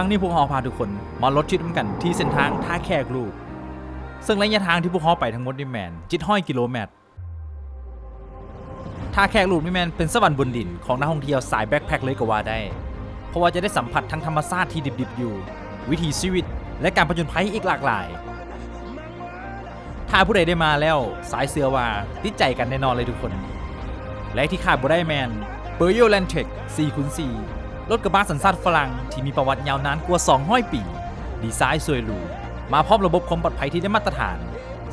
ຄັ້ງນີ້ພວກເຮົາພາທຸກຄົນມາລົດທຣິບນຳກັນທີ່ເສັ້ນທາງທ່າແຂກລູບ ເຊິ່ງໄລຍະທາງທີ່ພວກເຮົາໄປທັງໝົດນີ້ແມ່ນເຈັດຮ້ອຍກິໂລແມັດ. ທ່າແຂກລູບນີ້ແມ່ນເປັນສະຫວັນບົນດິນຂອງນັກທ່ອງທ່ຽວສາຍແບັກແພັກເລີຍກໍວ່າໄດ້ ເພາະວ່າຈະໄດ້ສຳຜັດທັງທຳມະຊາດທີ່ດິບໆຢູ່, ວິຖີຊີວິດ ແລະ ການຜະຈົນໄພອີກຫຼາກຫຼາຍ. ຖ້າຜູ້ໃດໄດ້ມາແລ້ວ, ສາຍເຊື່ອວ່າຕິດໃຈກັນແນ່ນອນເລີຍທຸກຄົນ. ແລະທີ່ຂາດບໍ່ໄດ້ແມ່ນ Burial Landtrek ສີ່ຄູນສີ່ ລົດກະບະສັນຊາດຝຣັ່ງທີ່ມີປະຫວັດຍາວນານກວ່າສອງຮ້ອຍປີ, ດີໄຊສວຍຫຼູ, ມາພ້ອມລະບົບຄວາມປອດໄພທີ່ໄດ້ມາດຕະຖານ,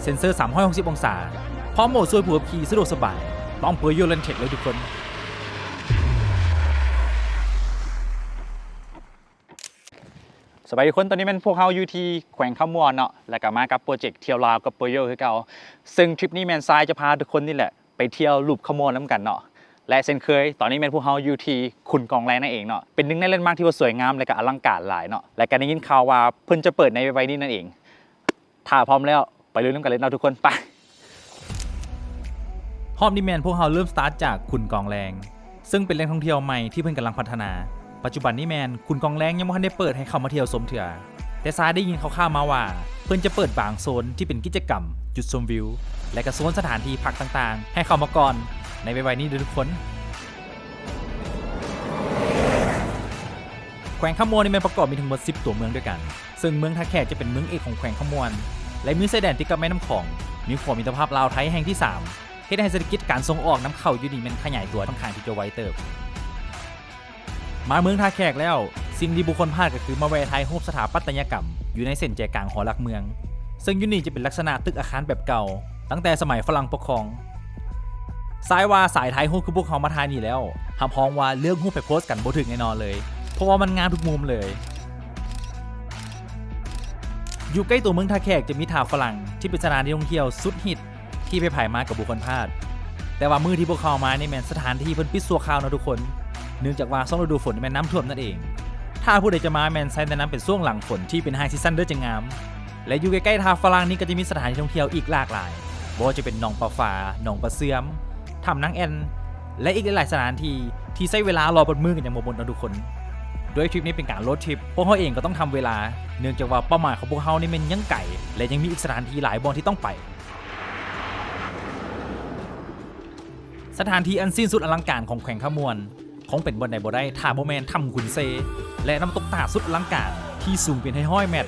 ເຊັນເຊີສາມຮ້ອຍຫົກສິບອົງສາ, ພ້ອມໂໝດຊ່ວຍຜູ້ຂັບຂີ່ສະດວກສະບາຍ, ຕ້ອງ Burial Landtrek ເລີຍທຸກຄົນ. ສະບາຍດີທຸກຄົນ, ຕອນນີ້ແມ່ນພວກເຮົາຢູ່ທີ່ແຂວງຄຳມ່ວນເນາະ ແລ້ວກໍມາກັບໂປຣເຈັກທ່ຽວລາວກັບ Burial ຄືເກົ່າ. ເຊິ່ງທຣິບນີ້ແມ່ນຊາຍຈະພາທຸກຄົນນີ້ແຫຼະໄປທ່ຽວລູບຄຳມ່ວນນຳກັນເນາະ. ແລະເຊັ່ນເຄີຍ, ຕອນນີ້ແມ່ນພວກເຮົາຢູ່ທີ່ຂຸນກອງແລງນັ້ນເອງເນາະ, ເປັນໜຶ່ງໃນແລນມາກທີ່ວ່າສວຍງາມ ແລະກໍອະລັງການຫຼາຍເນາະ, ແລະກໍໄດ້ຍິນຂ່າວວ່າເພິ່ນຈະເປີດໃນໄວໆນີ້ນັ້ນເອງ. ຖ້າພ້ອມແລ້ວ, ໄປລຸຍນຳກັນເລີຍເນາະທຸກຄົນ, ໄປ. ຮອບນີ້ແມ່ນພວກເຮົາເລີ່ມສະຕາດຈາກຂຸນກອງແລງ, ເຊິ່ງເປັນແຫຼ່ງທ່ອງທ່ຽວໃໝ່ທີ່ເພິ່ນກຳລັງພັດທະນາ. ປັດຈຸບັນນີ້ແມ່ນຂຸນກອງແລງຍັງບໍ່ທັນໄດ້ເປີດໃຫ້ເຂົ້າມາທ່ຽວຊົມເທື່ອ, ແຕ່ຊາຍໄດ້ຍິນຂ່າວໆມາວ່າ ເພິ່ນຈະເປີດບາງໂຊນທີ່ເປັນກິດຈະກຳ, ຈຸດຊົມວິວ ແລະກະໂຊນສະຖານທີ່ພັກຕ່າງໆ ໃຫ້ເຂົ້າມາກ່ອນໃນໄວໆນີ້ເດີທຸກຄົນ. ແຂວງຄຳມ່ວນນີ້ແມ່ນປະກອບມີທັງໝົດສິບຕົວເມືອງດ້ວຍກັນ, ເຊິ່ງເມືອງທ່າແຂກຈະເປັນເມືອງເອກຂອງແຂວງຄຳມ່ວນ ແລະມີຊາຍແດນຕິດກັບແມ່ນ້ຳຂອງ, ມີຂົວມິດຕະພາບລາວໄທແຫ່ງທີສາມ, ເຮັດໃຫ້ເສດຖະກິດການສົ່ງອອກນຳເຂົ້າຢູ່ນີ້ແມ່ນຂະຫຍາຍຕົວຂ້ອນຂ້າງທີ່ຈະໄວເຕີບ. ມາເມືອງທ່າແຂກແລ້ວ, ສິ່ງທີ່ບໍ່ຄວນພາດກໍຄືມາແວ່ຖ່າຍຮູບສະຖາປັດຕະຍະກຳຢູ່ໃນເສັ້ນໃຈກາງຫໍຫຼັກເມືອງ, ເຊິ່ງຢູ່ນີ້ຈະເປັນລັກສະນະຕຶກອາຄານແບບເກົ່າ ຕັ້ງແຕ່ສະໄໝຝຣັ່ງປົກຄອງ. ຊາຍວ່າສາຍຖ່າຍຮູບຄືພວກເຮົາມາຖ່າຍນີ້ແລ້ວ, ຮັບຮອງວ່າເລືອກຮູບໄປໂພສກັນບໍ່ຖືກແນ່ນອນເລີຍ, ເພາະວ່າມັນງາມທຸກມຸມເລີຍ. ຢູ່ໃກ້ຕົວເມືອງທ່າແຂກຈະມີທ່າຝຣັ່ງ ທີ່ເປັນສະຖານທີ່ທ່ອງທ່ຽວສຸດຮິດ ທີ່ໃຜໆມາກໍບໍ່ຄວນພາດ. ແຕ່ວ່າມື້ທີ່ພວກເຮົາມານີ້ແມ່ນສະຖານທີ່ເພິ່ນປິດຊົ່ວຄາວເນາະທຸກຄົນ, ເນື່ອງຈາກວ່າຊ່ວງລະດູຝົນແມ່ນນ້ຳຖ້ວມນັ້ນເອງ. ຖ້າຜູ້ໃດຈະມາແມ່ນໄຊແນະນຳເປັນຊ່ວງຫຼັງຝົນທີ່ເປັນໄຮຊີຊັນເດີຈະງາມ. ແລະຢູ່ໃກ້ໆທ່າຝຣັ່ງນີ້ກໍຈະມີສະຖານທີ່ທ່ອງທ່ຽວອີກຫຼາກຫຼາຍ, ບໍ່ວ່າຈະເປັນໜອງປາຟ້າ, ໜອງປາເຊື່ອມ, ຖ້ຳນາງແອ່ນ ແລະອີກຫຼາຍໆສະຖານທີ່ ທີ່ໃຊ້ເວລາລໍເບິດມື້ກັນຍັງບໍ່ໝົດເນາະທຸກຄົນ. ໂດຍທຣິບນີ້ເປັນການໂຣດທຣິບ, ພວກເຮົາເອງກໍຕ້ອງທຳເວລາ, ເນື່ອງຈາກວ່າເປົ້າໝາຍຂອງພວກເຮົານີ້ແມ່ນຍັງໄກ ແລະຍັງມີອີກສະຖານທີ່ຫຼາຍບ່ອນທີ່ຕ້ອງໄປ. ສະຖານທີ່ອັນສິ້ນສຸດອະລັງການຂອງແຂວງຄຳມ່ວນ ຄົງເປັນບ່ອນໃດບໍ່ໄດ້ ຖ້າບໍ່ແມ່ນຖ້ຳຂຸນເຊ ແລະນ້ຳຕົກຕາດສຸດອະລັງການທີ່ສູງເປັນຮ້ອຍໆແມັດ,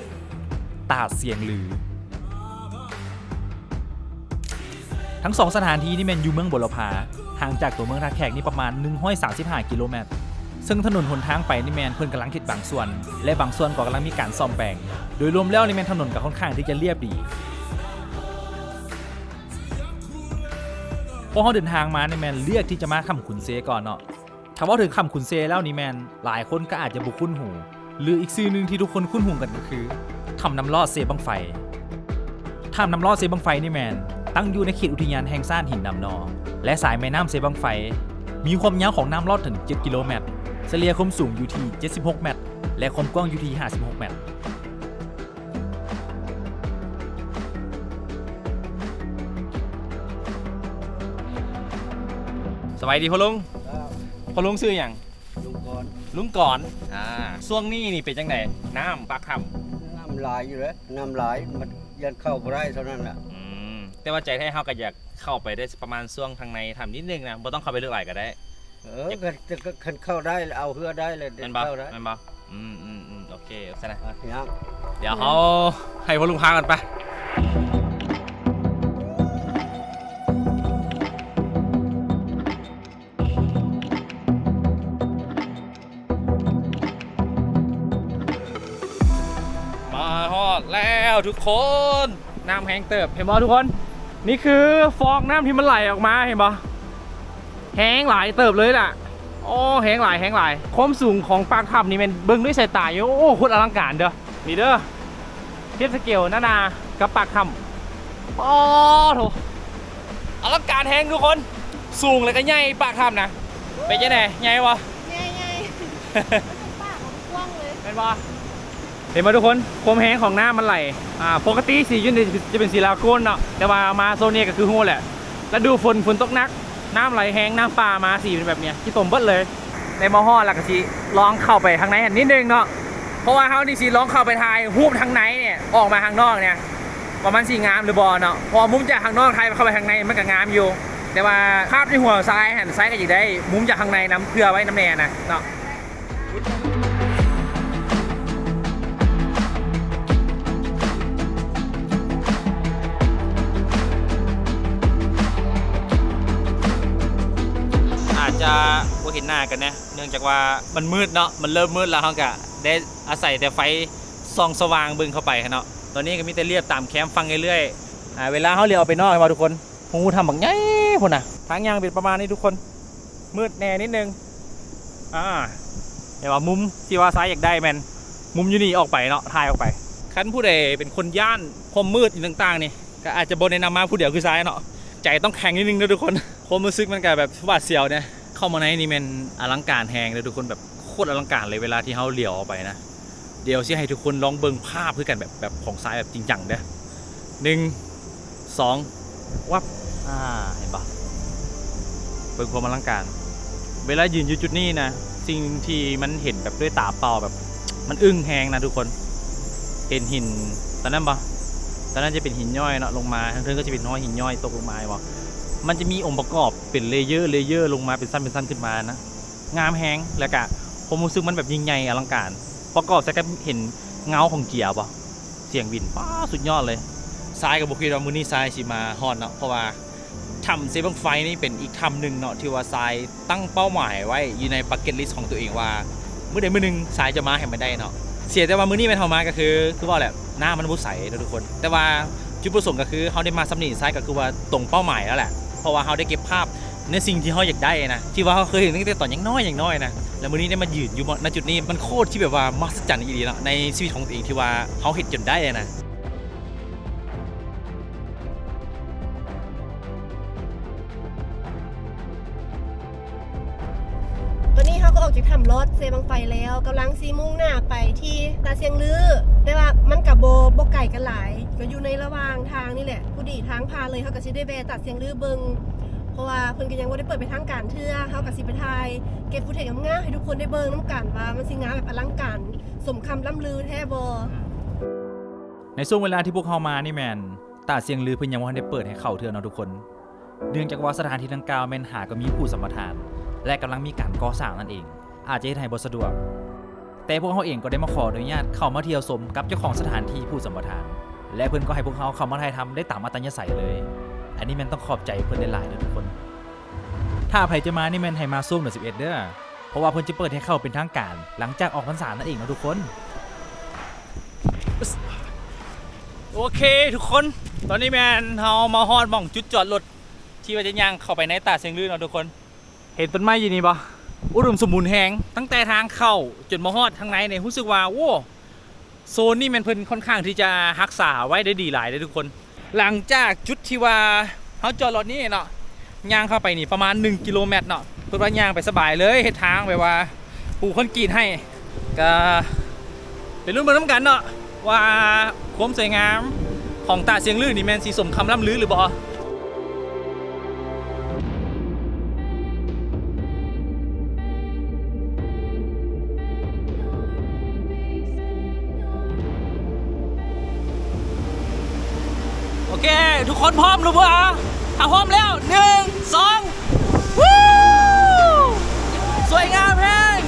ຕາດສຽງລື. ທັງສອງສະຖານທີ່ນີ້ແມ່ນຢູ່ເມືອງບົວລະພາ, ຫ່າງຈາກຕົວເມືອງທ່າແຂກນີ້ປະມານໜຶ່ງຮ້ອຍສາມສິບຫ້າກິໂລແມັດ, ເຊິ່ງຖະໜົນຫົນທາງໄປນີ້ແມ່ນເພິ່ນກຳລັງເຮັດບາງສ່ວນ ແລະບາງສ່ວນກໍກຳລັງມີການສ້ອມແປງ. ໂດຍລວມແລ້ວນີ້ແມ່ນຖະໜົນກໍຄ່ອນຂ້າງທີ່ຈະລຽບດີ. ພວກເຮົາເດີນທາງມານີ້ແມ່ນເລືອກທີ່ຈະມາຖ້ຳຂຸນເຊກ່ອນເນາະ. ຖ້າເວົ້າເຖິງຖ້ຳຂຸນເຊແລ້ວນີ້ແມ່ນຫຼາຍຄົນກໍອາດຈະບໍ່ຄຸ້ນຫູ ຫຼືອີກຊື່ໜຶ່ງທີ່ທຸກຄົນຄຸ້ນຫູກັນກໍຄື ຖ້ຳນ້ຳລອດເຊບັ້ງໄຟ. ຖ້ຳນ້ຳລອດເຊບັ້ງໄຟນີ້ແມ່ນຕັ້ງຢູ່ໃນເຂດອຸທິຍານແຫ່ງຊາດຫີນດຳນໍ ແລະສາຍແມ່ນ້ຳເຊບັ້ງໄຟ, ມີຄວາມຍາວຂອງນ້ຳລອດເຖິງເຈັດກິໂລແມັດ, ສະເລ່ຍຄວາມສູງຢູ່ທີ່ເຈັດສິບຫົກແມັດ ແລະຄວາມກວ້າງຢູ່ທີ່ຫ້າສິບຫົກແມັດ. ສະບາຍດີພໍ່ລຸງ. ເຈົ້າ. ພໍ່ລຸງຊື່ຫຍັງ? ລຸງກອນ. ລຸງກອນ. ອ່າ ຊ່ວງນີ້ນີ້ເປັນຈັ່ງໃດ ນ້ຳປາກຖ້ຳ? ນ້ຳຫຼາຍຢູ່ເດ້ ນ້ຳຫຼາຍ ມັນຢ້ານເຂົ້າບໍ່ໄດ້ເທົ່ານັ້ນລະ. ອືມ ແຕ່ວ່າໃຈແທ້ເຮົາກໍຢາກເຂົ້າໄປໄດ້ປະມານຊ່ວງທາງໃນຖ້ຳນິດໜຶ່ງນະ ບໍ່ຕ້ອງເຂົ້າໄປເລິກຫຼາຍກໍໄດ້. ເອີ ຄັນ ຄັນເຂົ້າໄດ້ ເອົາເຮືອໄດ້ແລ້ວ ແມ່ນບໍ່? ເຂົ້າໄດ້. ແມ່ນບໍ່? ອືມໆໆ ໂອເຄ ຊັ້ນນະ ອ່ະ ດຽວເຮົາໃຫ້ພໍ່ລຸງພາກັນໄປ. ມາຮອດແລ້ວທຸກຄົນ. ນ້ຳແຮງເຕີບ ເຫັນບໍ່ທຸກຄົນ? ນີ້ຄືຟອງນ້ຳທີ່ມັນໄຫຼອອກມາ ເຫັນບໍ່? ແຮງຫຼາຍເຕີບເລີຍລະ. ໂອ້ ແຮງຫຼາຍ ແຮງຫຼາຍ. ຄວາມສູງຂອງປາກຖ້ຳນີ້ແມ່ນເບິ່ງດ້ວຍສາຍຕາຢູ່ ໂອ້ ໂຄດອະລັງການເດີ. ນີ້ເດີ ທຽບສະເກວໜ້ານາກັບປາກຖ້ຳ. ປາໂທ້ ອະລັງການແຮງທຸກຄົນ. ສູງແລ້ວກໍໃຫຍ່ປາກຖ້ຳນະ. ເປັນຈັ່ງໃດ ໃຫຍ່ບໍ່? ໃຫຍ່ໆ ປາກມັນກວ້າງເລີຍ ແມ່ນບໍ່? ເຫັນບໍ່ທຸກຄົນ? ຄວາມແຮງຂອງນ້ຳມັນໄຫຼ. ອ່າ ປົກກະຕິສີຢູ່ນີ້ຈະເປັນສີລາກູນເນາະ, ແຕ່ວ່າມາໂຊນນີ້ກໍຄືຮູ້ແຫຼະ ລະດູຝົນ ຝົນຕົກໜັກ ນ້ຳໄຫຼແຮງ ນ້ຳປ່າມາ ສີເປັນແບບນີ້ ຂີ້ຕົມເບິດເລີຍ. ໄດ້ມາຮອດແລ້ວກໍຊິລອງເຂົ້າໄປທາງໃນຫັ້ນນິດໜຶ່ງເນາະ. ເພາະວ່າເຮົານີ້ຊິລອງເຂົ້າໄປຖ່າຍຮູບທາງໃນນີ້ ອອກມາທາງນອກນີ້ ວ່າມັນຊິງາມຫຼືບໍ່ເນາະ. ເພາະວ່າມຸມຈາກທາງນອກຖ່າຍເຂົ້າໄປທາງໃນມັນກໍງາມຢູ່ ແຕ່ວ່າພາບໃນຫົວຊາຍຫັ້ນ ຊາຍກໍຢາກໄດ້ມຸມຈາກທາງໃນນຳ ເພື່ອໄວ້ນຳແດ່ນະເນາະ. ອາດຈະບໍ່ເຫັນໜ້າກັນແດ່ ເນື່ອງຈາກວ່າມັນມືດເນາະ ມັນເລີ່ມມືດແລ້ວ ເຮົາກະໄດ້ອາໄສແຕ່ໄຟສ່ອງສະຫວ່າງເບິ່ງເຂົ້າໄປເນາະ. ຕອນນີ້ກໍມີແຕ່ລຽບຕາມແຄມຝັ່ງເລື້ອຍໆ ອາ ເວລາເຮົາຫຼຽວອອກໄປນອກ ເຫັນບໍ່ທຸກຄົນ? ຫູຖ້ຳບັກໃຫຍ່ພຸ້ນນະ. ທາງຍ່າງເປັນປະມານນີ້ທຸກຄົນ ມືດແດ່ນິດໜຶ່ງ. ອາ ແຕ່ວ່າມຸມທີ່ວ່າຊາຍຢາກໄດ້ແມ່ນມຸມຢູ່ນີ້ອອກໄປເນາະ ຖ່າຍອອກໄປ. ຄັນຜູ້ໃດເປັນຄົນຢ້ານຄວາມມືດອີ່ຫຍັງຕ່າງໆນີ້ ກໍອາດຈະບໍ່ແນະນຳມາຜູ້ດຽວຄືຊາຍເນາະ ໃຈຕ້ອງແຂງນິດໜຶ່ງເດີທຸກຄົນ. ຄວາມຮູ້ສຶກມັນກໍແບບຫວາດສຽວເດ້. ເຂົ້າມາໃນນີ້ແມ່ນອະລັງການແຮງເດີທຸກຄົນ ແບບໂຄດອະລັງການເລີຍ ເວລາທີ່ເຮົາຫຼຽວອອກໄປນະ. ດຽວຊິໃຫ້ທຸກຄົນລອງເບິ່ງພາບຄືກັນ ແບບ ແບບຂອງຊາຍແບບຈິງຈັງເດີ້. ໜຶ່ງ ສອງ ວັບ ອາ ເຫັນບໍ່? ເບິ່ງຄວາມອະລັງການ. ເວລາຢືນຢູ່ຈຸດນີ້ນະ ສິ່ງທີ່ມັນເຫັນແບບດ້ວຍຕາເປົ່າ ແບບມັນອຶ້ງແຮງນະທຸກຄົນ. ເຫັນຫີນຕອນນັ້ນບໍ່? ຕອນນັ້ນຈະເປັນຫີນຍ້ອຍເນາະ ລົງມາ ທາງເທິງກໍຈະເປັນຮອຍຫີນຍ້ອຍຕົກລົງມາ ເຫັນບໍ່? ມັນຈະມີອົງປະກອບເປັນເລເຢີ ເລເຢີລົງມາ ເປັນຊັ້ນ ເປັນຊັ້ນຂຶ້ນມານະ. ງາມແຮງ ແລ້ວກະຄວາມຮູ້ສຶກມັນແບບຍິ່ງໃຫຍ່ອະລັງການ ປະກອບໃສ່ກັບເຫັນເງົາຂອງເກຍບໍ່? ສຽງບິນ ປາ ສຸດຍອດເລີຍ. ຊາຍກໍບໍ່ຄິດວ່າມື້ນີ້ຊາຍຊິມາຮອດເນາະ ເພາະວ່າຖ້ຳເຊບັ້ງໄຟນີ້ເປັນອີກຖ້ຳໜຶ່ງເນາະ ທີ່ວ່າຊາຍຕັ້ງເປົ້າໝາຍໄວ້ຢູ່ໃນບັກເກັດລິສຂອງຕົວເອງວ່າ ມື້ໃດມື້ໜຶ່ງຊາຍຈະມາໃຫ້ມັນໄດ້ເນາະ. ເສຍແຕ່ວ່າມື້ນີ້ແມ່ນເຮົາມາກໍຄື ຄືເວົ້າແຫຼະ ນ້ຳມັນບໍ່ໃສເນາະທຸກຄົນ ແຕ່ວ່າຈຸດປະສົງກໍຄືເຮົາໄດ້ມາສ່ຳນີ້ ຊາຍກໍຄືວ່າຕົງເປົ້າໝາຍແລ້ວແຫຼະ ເພາະວ່າເຮົາໄດ້ເກັບພາບ ໃນສິ່ງທີ່ເຮົາຢາກໄດ້ນະ ທີ່ວ່າເຮົາເຄີຍເຫັນຕັ້ງແຕ່ຕອນຍັງນ້ອຍ ຍັງນ້ອຍນະ ແລ້ວມື້ນີ້ໄດ້ມາຢືນຢູ່ ນະ ຈຸດນີ້ ມັນໂຄດທີ່ແບບວ່າມະຫັດສະຈັນອີ່ຫຼີເນາະ ໃນຊີວິດຂອງຕົວເອງທີ່ວ່າເຮົາເຮັດຈົນໄດ້ນະ. ຕອນນີ້ເຮົາກໍອອກຈາກຖ້ຳລອດເຊບັ້ງໄຟແລ້ວ ກຳລັງຊິມຸ່ງໜ້າໄປທີ່ຕາຊຽງລື ແຕ່ວ່າມັນກະບໍ່ ບໍ່ໄກກັນຫຼາຍ ກໍຢູ່ໃນລະຫວ່າງທາງນີ້ແຫຼະ. ພໍດີທາງຜ່ານເລີຍ ເຮົາກໍຊິໄດ້ແວ່ຕາຊຽງລືເບິ່ງ ເພາະວ່າເພິ່ນກໍຍັງບໍ່ໄດ້ເປີດເປັນທາງການເທື່ອ. ເຮົາກໍຊິໄປຖ່າຍເກັບຟຸດເທດງາມໆໃຫ້ທຸກຄົນໄດ້ເບິ່ງນຳກັນວ່າມັນຊິງາມແບບອະລັງການສົມຄຳລ່ຳລືແທ້ບໍ່. ໃນຊ່ວງເວລາທີ່ພວກເຮົາມານີ້ແມ່ນ ຕາຊຽງລືເພິ່ນຍັງບໍ່ທັນໄດ້ເປີດໃຫ້ເຂົ້າເທື່ອເນາະທຸກຄົນ ເນື່ອງຈາກວ່າສະຖານທີ່ດັ່ງກ່າວແມ່ນຫາກໍມີຜູ້ສຳປະທານ ແລະ ກຳລັງມີການກໍ່ສ້າງນັ້ນເອງ ອາດຈະເຮັດໃຫ້ບໍ່ສະດວກ. ແຕ່ພວກເຮົາເອງກໍໄດ້ມາຂໍອະນຸຍາດເຂົ້າມາທ່ຽວຊົມກັບເຈົ້າຂອງສະຖານທີ່ຜູ້ສຳປະທານ ແລະ ເພິ່ນກໍໃຫ້ພວກເຮົາເຂົ້າມາຖ່າຍທຳໄດ້ຕາມອັດຕະຍະໄສເລີຍ. ອັນນີ້ແມ່ນຕ້ອງຂອບໃຈເພິ່ນຫຼາຍໆເດີທຸກຄົນ. ຖ້າໃຜຈະມານີ້ແມ່ນໃຫ້ມາຊ່ວງເດືອນສິບເອັດເດີ ເພາະວ່າເພິ່ນຈະເປີດໃຫ້ເຂົ້າເປັນທາງການຫຼັງຈາກອອກພັນສານັ້ນເອງເນາະທຸກຄົນ. ໂອເຄທຸກຄົນ ຕອນນີ້ແມ່ນເຮົາມາຮອດໝ່ອງຈຸດຈອດລົດ ທີ່ວ່າຈະຍ່າງເຂົ້າໄປໃນຕາຊຽງລືເນາະທຸກຄົນ. ເຫັນຕົ້ນໄມ້ຢູ່ນີ້ບໍ່? ອຸດົມສົມບູນແຮງ ຕັ້ງແຕ່ທາງເຂົ້າຈົນມາຮອດທາງໃນນີ້ ຮູ້ສຶກວ່າ ໂອ້ ໂຊນນີ້ແມ່ນເພິ່ນຄ່ອນຂ້າງທີ່ຈະຮັກສາໄວ້ໄດ້ດີຫຼາຍເດ້ທຸກຄົນ. ຫຼັງຈາກຈຸດທີ່ວ່າເຮົາຈອດລົດນີ້ເນາະ ຍ່າງເຂົ້າໄປນີ້ປະມານໜຶ່ງກິໂລແມັດເນາະ ເພິ່ນວ່າຍ່າງໄປສະບາຍເລີຍ ເຮັດທາງແບບວ່າປູຄອນກຣີດໃຫ້. ກະໄປລຸ້ນເບິ່ງນຳກັນເນາະ ວ່າຄວາມສວຍງາມຂອງຕາຊຽງລືນີ້ແມ່ນຊິສົມຄຳລ່ຳລືຫຼືບໍ່. ໂອເຄ ທຸກຄົນພ້ອມຫຼືບໍ່? ຖ້າພ້ອມແລ້ວ ໜຶ່ງ ສອງ ວູ້ ສວຍງາມແຮງ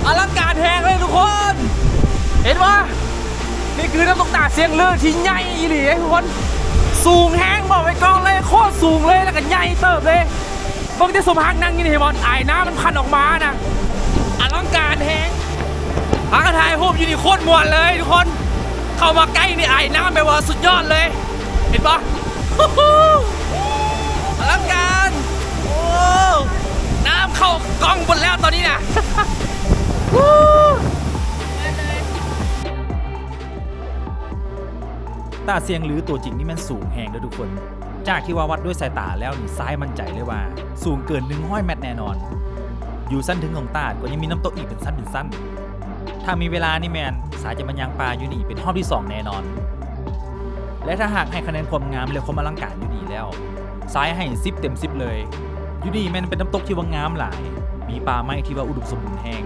ອະລັງການແຮງເລີຍທຸກຄົນ ເຫັນບໍ່? ນີ້ຄືນ້ຳຕົກຕາຊຽງລືທີ່ໃຫຍ່ອີ່ຫຼີເດ້ທຸກຄົນ ສູງແຮງ ບອກໄວ້ກ່ອນເລີຍ ໂຄດສູງເລີຍ ແລ້ວກໍໃຫຍ່ເຕີບເລີຍ. ເບິ່ງແຕ່ສົມຮັກນັ່ງຢູ່ນີ້ ເຫັນບໍ່? ອາຍນ້ຳມັນພັນອອກມານະ ອະລັງການແຮງ. ພາກັນຖ່າຍຮູບຢູ່ນີ້ໂຄດມ່ວນເລີຍທຸກຄົນ ເຂົ້າມາໃກ້ນີ້ອາຍນ້ຳແບບວ່າສຸດຍອດເລີຍ ເຫັນບໍ່? ອະລັງການ ໂອ້ ນ້ຳເຂົ້າກ້ອງເບິດແລ້ວຕອນນີ້ນະ. ຕາຊຽງລືຕົວຈິງນີ້ແມ່ນສູງແຮງເດີທຸກຄົນ ຈາກທີ່ວ່າວັດດ້ວຍສາຍຕາແລ້ວນີ້ ຊາຍໝັ້ນໃຈເລີຍວ່າສູງເກີນໜຶ່ງຮ້ອຍແມັດແນ່ນອນ. ຢູ່ຊັ້ນເທິງຂອງຕາດກໍຍັງມີນ້ຳຕົກອີກເປັນຊັ້ນເປັນຊັ້ນ. ຖ້າມີເວລານີ້ແມ່ນຊາຍຈະມາຍ່າງປ່າຢູ່ນີ້ເປັນຮອບທີສອງແນ່ນອນ ແລະ ຖ້າຫາກໃຫ້ຄະແນນຄວາມງາມ ແລະ ຄວາມອະລັງການຢູ່ນີ້ແລ້ວ ຊາຍໃຫ້ສິບເຕັມສິບເລີຍ. ຢູ່ນີ້ແມ່ນເປັນນ້ຳຕົກທີ່ວ່າງາມຫຼາຍ ມີປ່າໄມ້ທີ່ວ່າອຸດົມສົມບູນແຮງ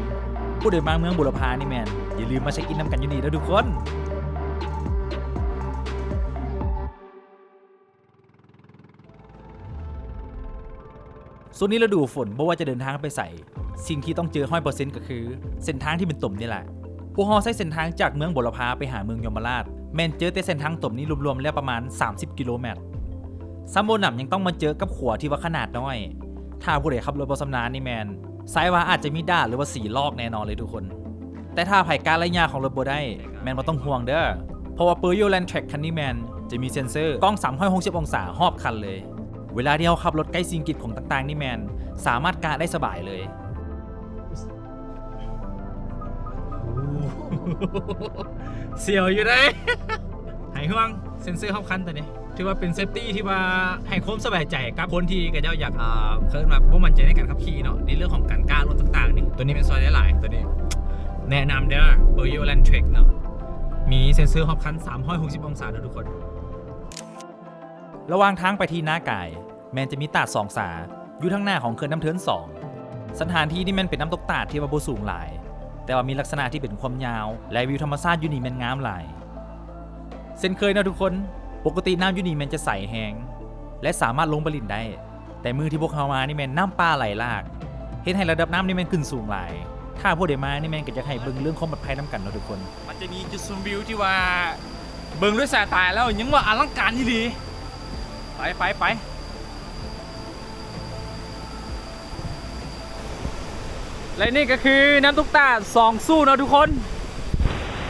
ຜູ້ໃດມາເມືອງບູລະພານີ້ແມ່ນ ຢ່າລືມມາເຊັກອິນນຳກັນຢູ່ນີ້ເດີທຸກຄົນ. ຊ່ວງນີ້ລະດູຝົນ ບໍ່ວ່າຈະເດີນທາງໄປໃສ ສິ່ງທີ່ຕ້ອງເຈີຮ້ອຍເປີເຊັນກໍຄືເສັ້ນທາງທີ່ເປັນຕົມນີ້ແຫຼະ. ພວກເຮົາໃຊ້ເສັ້ນທາງຈາກເມືອງບົວລະພາໄປຫາເມືອງຍົມມະລາດ ແມ່ນເຈີແຕ່ເສັ້ນທາງຕົມນີ້ລວມໆແລ້ວປະມານສາມສິບກິໂລແມັດ. ຊ້ຳບໍ່ໜຳຍັງຕ້ອງມາເຈີກັບຂົວທີ່ວ່າຂະໜາດນ້ອຍ. ຖ້າຜູ້ໃດຂັບລົດບໍ່ຊຳນານນີ້ແມ່ນ ຊາຍວ່າອາດຈະມີດາດ ຫຼືວ່າສີລອກແນ່ນອນເລີຍທຸກຄົນ. ແຕ່ຖ້າໃຜກະໄລຍະຂອງລົດບໍ່ໄດ້ ແມ່ນບໍ່ຕ້ອງຫ່ວງເດີ້ ເພາະວ່າ Burial Land Track ຄັນນີ້ແມ່ນຈະມີເຊັນເຊີກ້ອງສາມຮ້ອຍຫົກສິບອົງສາຮອບຄັນເລີຍ. ເວລາທີ່ເຮົາຂັບລົດໃກ້ສິ່ງກີດຂວາງຕ່າງໆນີ້ແມ່ນສາມາດກະໄດ້ສະບາຍເລີຍ. ສຽວຢູ່ເດ້. ຫາຍຫ່ວງ ເຊັນເຊີຮອບຄັນຕົວນີ້ ຖືວ່າເປັນເຊຟຕີ້ທີ່ວ່າໃຫ້ຄວາມສະບາຍໃຈກັບຄົນທີ່ເຂົາເຈົ້າຢາກ ເອີ ເອີ້ນວ່າບໍ່ໝັ້ນໃຈໃນການຂັບຂີ່ເນາະ ໃນເລື່ອງຂອງການກະລົດຕ່າງໆນີ້ ຕົວນີ້ແມ່ນຊ່ອຍໄດ້ຫຼາຍ. ຕົວນີ້ແນະນຳເດີ້ Burial Land Track ເນາະ ມີເຊັນເຊີຮອບຄັນສາມຮ້ອຍຫົກສິບອົງສາເດີ້ທຸກຄົນ. ລະຫວ່າງທາງໄປທີ່ນາກາຍ ແມ່ນຈະມີຕາດສອງສາ ຢູ່ທາງໜ້າຂອງເຂື່ອນນ້ຳເທີນສອງ. ສະຖານທີ່ນີ້ແມ່ນເປັນນ້ຳຕົກຕາດທີ່ວ່າບໍ່ສູງຫຼາຍ ແຕ່ວ່າມີລັກສະນະທີ່ເປັນຄວາມຍາວ ແລະ ວິວທຳມະຊາດຢູ່ນີ້ແມ່ນງາມຫຼາຍ. ເຊັ່ນເຄີຍເນາະທຸກຄົນ ປົກກະຕິນ້ຳຢູ່ນີ້ແມ່ນຈະໃສແຮງ ແລະ ສາມາດລົງໄປຫຼິ້ນໄດ້ ແຕ່ມື້ທີ່ພວກເຮົາມານີ້ແມ່ນນ້ຳປ່າໄຫຼຫຼາກ ເຮັດໃຫ້ລະດັບນ້ຳນີ້ແມ່ນຂຶ້ນສູງຫຼາຍ. ຖ້າຜູ້ໃດມານີ້ແມ່ນກໍຢາກໃຫ້ເບິ່ງເລື່ອງຄວາມປອດໄພນຳກັນເນາະທຸກຄົນ. ມັນຈະມີຈຸດຊົມວິວທີ່ວ່າເບິ່ງດ້ວຍສາຍຕາແລ້ວຍັງວ່າອະລັງການອີ່ຫຼີ. ໄປ ໄປ ໄປ. ແລະ ນີ້ກໍຄືນ້ຳຕົກຕາດສອງຊູ້ເນາະທຸກຄົນ.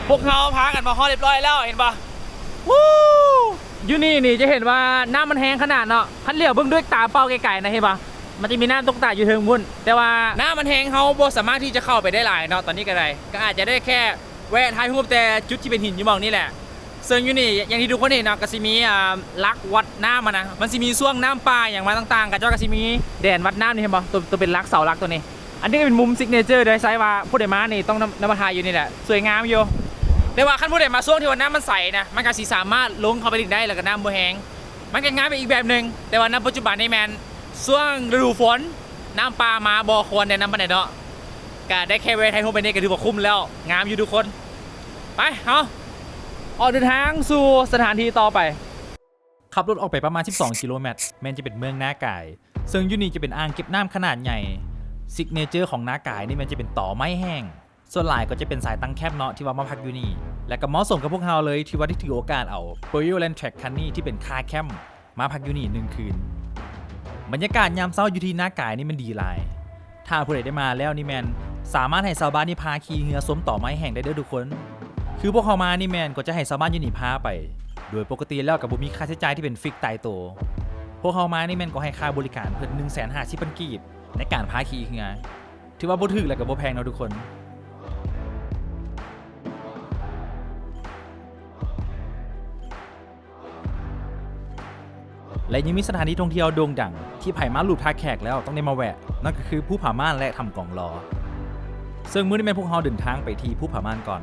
ພວກເຮົາພາກັນມາຮອດຮຽບຮ້ອຍແລ້ວ ເຫັນບໍ່? ວູ! ຢູ່ນີ້ນີ້ຈະເຫັນວ່ານ້ຳມັນແຮງຂະໜາດເນາະ. ຄັນຫຼຽວເບິ່ງດ້ວຍຕາເປົ່າໄກໆນະ ເຫັນບໍ່? ມັນຈະມີນ້ຳຕົກຕາດຢູ່ເທິງພຸ້ນ ແຕ່ວ່ານ້ຳມັນແຮງ ເຮົາບໍ່ສາມາດທີ່ຈະເຂົ້າໄປໄດ້ຫຼາຍເນາະ. ຕອນນີ້ກໍໄດ້ ກໍອາດຈະໄດ້ແຄ່ແວະຖ່າຍຮູບແຕ່ຈຸດທີ່ເປັນຫີນຢູ່ໝ່ອງນີ້ແຫຼະ. ເຊິ່ງຢູ່ນີ້ ຢ່າງທີ່ທຸກຄົນເຫັນເນາະ ກໍຊິມີ ອ່າ ຫຼັກວັດນ້ຳຫັ້ນນະ ມັນຊິມີຊ່ວງນ້ຳປ່າຫຍັງມາຕ່າງໆ ເຂົາເຈົ້າກໍຊິມີແດນວັດນ້ຳນີ້ ເຫັນບໍ່? ຕົວ ຕົວເປັນຫຼັກ ເສົາຫຼັກຕົວນີ້. ອັນນີ້ກໍເປັນມຸມ signature ເດ້ ໃຊ້ວ່າຜູ້ໃດມານີ້ຕ້ອງນຳ ນຳມາຖ່າຍຢູ່ນີ້ແຫຼະ ສວຍງາມຢູ່. ແຕ່ວ່າຄັນຜູ້ໃດມາຊ່ວງທີ່ວ່ານ້ຳມັນໃສນະ ມັນກໍຊິສາມາດລົງເຂົ້າໄປຫຼິ້ນໄດ້ ແລ້ວກໍນ້ຳບໍ່ແຮງ ມັນກໍງາມໄປອີກແບບໜຶ່ງ. ແຕ່ວ່ານຳປັດຈຸບັນນີ້ແມ່ນຊ່ວງລະດູຝົນ ນ້ຳປ່າມາບໍ່ຄວນແນະນຳປານໃດເນາະ. ກະໄດ້ແຄ່ແວະຖ່າຍຮູບໄປນີ້ກໍຖືວ່າຄຸ້ມແລ້ວ ງາມຢູ່ທຸກຄົນ. ໄປ ເຮົາອອກເດີນທາງສູ່ສະຖານທີ່ຕໍ່ໄປ. ຂັບລົດອອກໄປປະມານສິບສອງກິໂລແມັດ ແມ່ນຈະເປັນເມືອງນາກາຍ ເຊິ່ງຢູ່ນີ້ຈະເປັນອ່າງເກັບນ້ຳຂະໜາດໃຫຍ່. ຊິກເນເຈີຂອງນາກາຍນີ້ແມ່ນຈະເປັນຕໍໄມ້ແຫ້ງ. ສ່ວນຫຼາຍກໍຈະເປັນສາຍຕັງແຄັມເນາະ ທີ່ວ່າມາພັກຢູ່ນີ້ ແລະ ກໍເໝາະສົມກັບພວກເຮົາເລີຍ ທີ່ວ່າໄດ້ຖືໂອກາດເອົາ Burial Land Track ຄັນນີ້ທີ່ເປັນ Car Camp ມາພັກຢູ່ນີ້ໜຶ່ງຄືນ. ບັນຍາກາດຍາມເຊົ້າຢູ່ທີ່ນາກາຍນີ້ມັນດີຫຼາຍ. ຖ້າຜູ້ໃດໄດ້ມາແລ້ວນີ້ແມ່ນສາມາດໃຫ້ຊາວບ້ານນີ້ພາຂີ່ເຮືອຊົມຕໍໄມ້ແຫ້ງໄດ້ເດີ້ທຸກຄົນ. ຄືພວກເຮົາມານີ້ແມ່ນກໍຈະໃຫ້ຊາວບ້ານຢູ່ນີ້ພາໄປ ໂດຍປົກກະຕິແລ້ວກໍບໍ່ມີຄ່າໃຊ້ຈ່າຍທີ່ເປັນຟິກຕາຍໂຕ. ພວກເຮົາມານີ້ແມ່ນກໍໃຫ້ຄ່າບໍລິການເພິ່ນໜຶ່ງແສນຫ້າສິບພັນກີບ ໃນການພາຂີ່ເຮືອ. ຖືວ່າບໍ່ຖືກ ແລະ ກໍບໍ່ແພງເນາະທຸກຄົນ. ແລະ ຍັງມີສະຖານທີ່ທ່ອງທ່ຽວໂດ່ງດັງ ທີ່ໃຜມາລູບທ່າແຂກແລ້ວຕ້ອງໄດ້ມາແວະ ນັ້ນກໍຄືພູຜາມ່ານ ແລະ ຖ້ຳກອງລໍ. ເຊິ່ງມື້ນີ້ແມ່ນພວກເຮົາເດີນທາງໄປທີ່ພູຜາມ່ານກ່ອນ.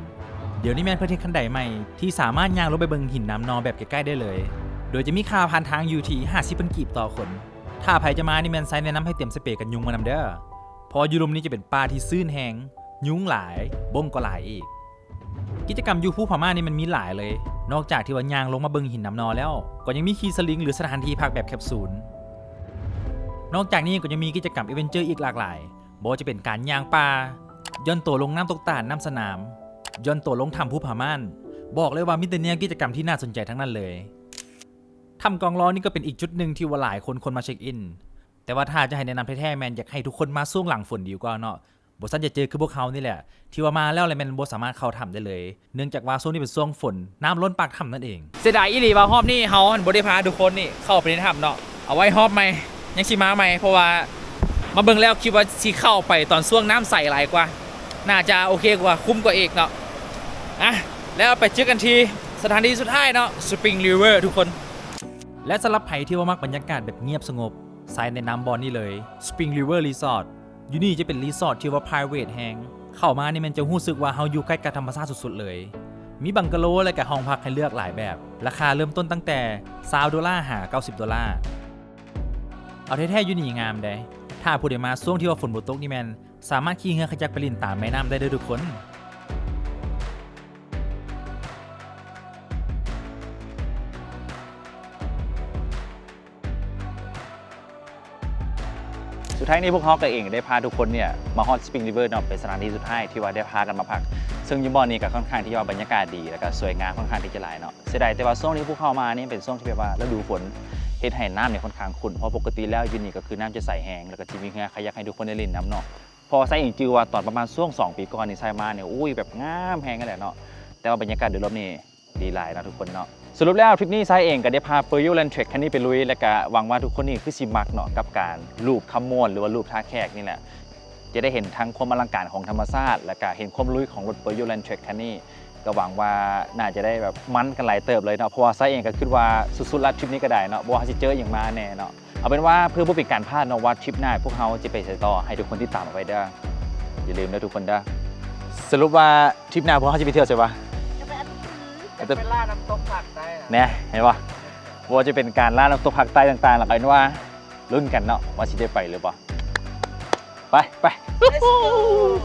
ດຽວນີ້ແມ່ນເພິ່ນເຮັດຄັນໄດໃໝ່ ທີ່ສາມາດຍ່າງລົງໄປເບິ່ງຫີນນ້ຳນອແບບໃກ້ໆໄດ້ເລີຍ ໂດຍຈະມີຄ່າຜ່ານທາງຢູ່ທີ່ຫ້າສິບພັນກີບຕໍ່ຄົນ. ຖ້າໃຜຈະມານີ້ແມ່ນຊາຍແນະນຳໃຫ້ຕຽມສະເປກັນຍຸງມານຳເດີ້ ເພາະວ່າຢູ່ລຸ່ມນີ້ຈະເປັນປ່າທີ່ຊືນແຮງ, ຍຸງຫຼາຍ, ບົ້ງກໍຫຼາຍອີກ. ກິດຈະກຳຢູ່ພູຜາມ່ານນີ້ມັນມີຫຼາຍເລີຍ, ນອກຈາກທີ່ວ່າຍ່າງລົງມາເບິ່ງຫີນນ້ຳນອແລ້ວ, ກໍຍັງມີຂີ່ສະລິງ ຫຼື ສະຖານທີ່ພັກແບບແຄັບຊູນ. ນອກຈາກນີ້ກໍຍັງມີກິດຈະກຳແອດເວັນເຈີອີກຫຼາກຫຼາຍ, ບໍ່ວ່າຈະເປັນການຍ່າງປ່າ, ຢ່ອນຕົວລົງນ້ຳຕົກຕາດນ້ຳສະໜາມ, ຢ່ອນຕົວລົງຖ້ຳພູຜາມ່ານ, ບອກເລີຍວ່າມີແຕ່ແນວກິດຈະກຳທີ່ໜ້າສົນໃຈທັງນັ້ນເລີຍ. ຖ້ຳກອງລໍນີ້ກໍເປັນອີກຈຸດໜຶ່ງທີ່ວ່າຫຼາຍຄົນຄວນມາເຊັກອິນ, ແຕ່ວ່າຖ້າຈະໃຫ້ແນະນຳແທ້ໆ ແມ່ນຢາກໃຫ້ທຸກຄົນມາຊ່ວງຫຼັງຝົນດີກວ່າເນາະ, ບໍ່ຊັ້ນຈະເຈີຄືພວກເຮົານີ້ແຫຼະ ທີ່ວ່າມາແລ້ວລະແມ່ນບໍ່ສາມາດເຂົ້າຖ້ຳໄດ້ເລີຍ ເນື່ອງຈາກວ່າຊ່ວງນີ້ເປັນຊ່ວງຝົນ ນ້ຳລົ້ນປາກຖ້ຳນັ້ນເອງ. ເສຍດາຍອີ່ຫຼີວ່າຮອບນີ້ເຮົາຫັ້ນບໍ່ໄດ້ພາທຸກຄົນນີ້ເຂົ້າໄປໃນຖ້ຳເນາະ, ເອົາໄວ້ຮອບໃໝ່ ຍັງຊິມາໃໝ່ ເພາະວ່າມາເບິ່ງແລ້ວຄິດວ່າຊິເຂົ້າໄປຕອນຊ່ວງນ້ຳໃສຫຼາຍກວ່າ, ໜ້າຈະໂອເຄກວ່າ ຄຸ້ມກວ່າອີກເນາະ. ອ່ະ ແລ້ວໄປເຈີກັນທີ່ສະຖານທີ່ສຸດທ້າຍເນາະ Spring River ທຸກຄົນ. ແລະ ສຳລັບໃຜທີ່ວ່າມັກບັນຍາກາດແບບງຽບສະຫງົບ, ຊາຍແນະນຳບ່ອນນີ້ເລີຍ Spring River Resort. ຢູ່ນີ້ຈະເປັນຣີສອດທີ່ວ່າ private ແຮງ, ເຂົ້າມານີ້ແມ່ນຈະຮູ້ສຶກວ່າເຮົາຢູ່ໃກ້ກັບທຳມະຊາດສຸດໆເລີຍ. ມີບັງກະໂລ ແລະ ກະຫ້ອງພັກໃຫ້ເລືອກຫຼາຍແບບ, ລາຄາເລີ່ມຕົ້ນຕັ້ງແຕ່ຊາວໂດລາຫາເກົ້າສິບໂດລາ. ເອົາແທ້ໆ ຢູ່ນີ້ງາມເດ້, ຖ້າຜູ້ໃດມາຊ່ວງທີ່ວ່າຝົນບໍ່ຕົກນີ້ແມ່ນ ສາມາດຂີ່ເຮືອຄາຍັກໄປຫຼິ້ນຕາມແມ່ນ້ຳໄດ້ເດີ້ທຸກຄົນ. ສຸດທ້າຍນີ້ພວກເຮົາກໍເອງໄດ້ພາທຸກຄົນເນຍມາຮອດ Spring River ເນາະ ເປັນສະຖານທີ່ສຸດທ້າຍທີ່ວ່າໄດ້ພາກັນມາພັກ ເຊິ່ງຢູ່ບ່ອນນີ້ກໍຄ່ອນຂ້າງທີ່ວ່າບັນຍາກາດດີ ແລ້ວກໍສວຍງາມຄ່ອນຂ້າງທີ່ຈະຫຼາຍເນາະ. ເສຍດາຍແຕ່ວ່າຊ່ວງທີ່ພວກເຮົາມານີ້ເປັນຊ່ວງທີ່ແບບວ່າລະດູຝົນ ເຮັດໃຫ້ນ້ຳນີ້ຄ່ອນຂ້າງຂຸ່ນ ເພາະປົກກະຕິແລ້ວຢູ່ນີ້ກໍຄືນ້ຳຈະໃສແຮງ ແລ້ວກໍຈະມີເຮືອຄາຍັກໃຫ້ທຸກຄົນໄດ້ຫຼິ້ນນຳເນາະ. ເພາະວ່າຊາຍເອງຈື່ວ່າຕອນປະມານຊ່ວງສອງປີກ່ອນນີ້ຊາຍມານີ້ ໂອ້ຍ ແບບງາມແຮງຫັ້ນແຫຼະເນາະ ແຕ່ວ່າບັນຍາກາດໂດຍລວມນີ້ດີຫຼາຍເນາະທຸກຄົນເນາະ. ສະຫຼຸບແລ້ວທຣິບນີ້ຊາຍເອງກໍໄດ້ພາ Perio Land Trek ຄັນນີ້ໄປລຸຍ ແລ້ວກະຫວັງວ່າທຸກຄົນນີ້ຄືຊິມັກເນາະ ກັບການລູບຄຳມ່ວນ ຫຼືວ່າລູບທ່າແຂກນີ້ແຫຼະ ຈະໄດ້ເຫັນທັງຄວາມອະລັງການຂອງທຳມະຊາດ ແລ້ວກະເຫັນຄວາມລຸຍຂອງລົດ Perio Land Trek ຄັນນີ້ ກໍຫວັງວ່າໜ້າຈະໄດ້ແບບມັນກັນຫຼາຍເຕີບເລີຍເນາະ ເພາະວ່າຊາຍເອງກໍຄິດວ່າສຸດໆລະທຣິບນີ້ກໍໄດ້ເນາະ ບໍ່ວ່າເຮົາຊິເຈີຫຍັງມາແນ່ເນາະ. ເອົາເປັນວ່າເພື່ອບໍ່ເປັນການພາດເນາະວ່າທຣິບໜ້າພວກເຮົາຈະໄປໃສຕໍ່ ໃຫ້ທຸກຄົນຕິດຕາມເອົາໄວ້ເດີ້ ຢ່າລືມເດີ້ທຸກຄົນເດີ້. ສະຫຼຸບວ່າທຣິບໜ້າພວກເຮົາຈະໄປທ່ຽວໃສວະ? ຈະໄປອັດ ຈະໄປລ່ານ້ຳຕົກພາກໃຕ້ນະ ແນ່ ເຫັນບໍ່? ບໍ່ວ່າຈະເປັນການລ່ານ້ຳຕົກພາກໃຕ້ຕ່າງໆ ແລ້ວກໍເຫັນວ່າລຸ້ນກັນເນາະ ວ່າຊິໄດ້ໄປຫຼືບໍ່. ໄປ ໄປ Let's go.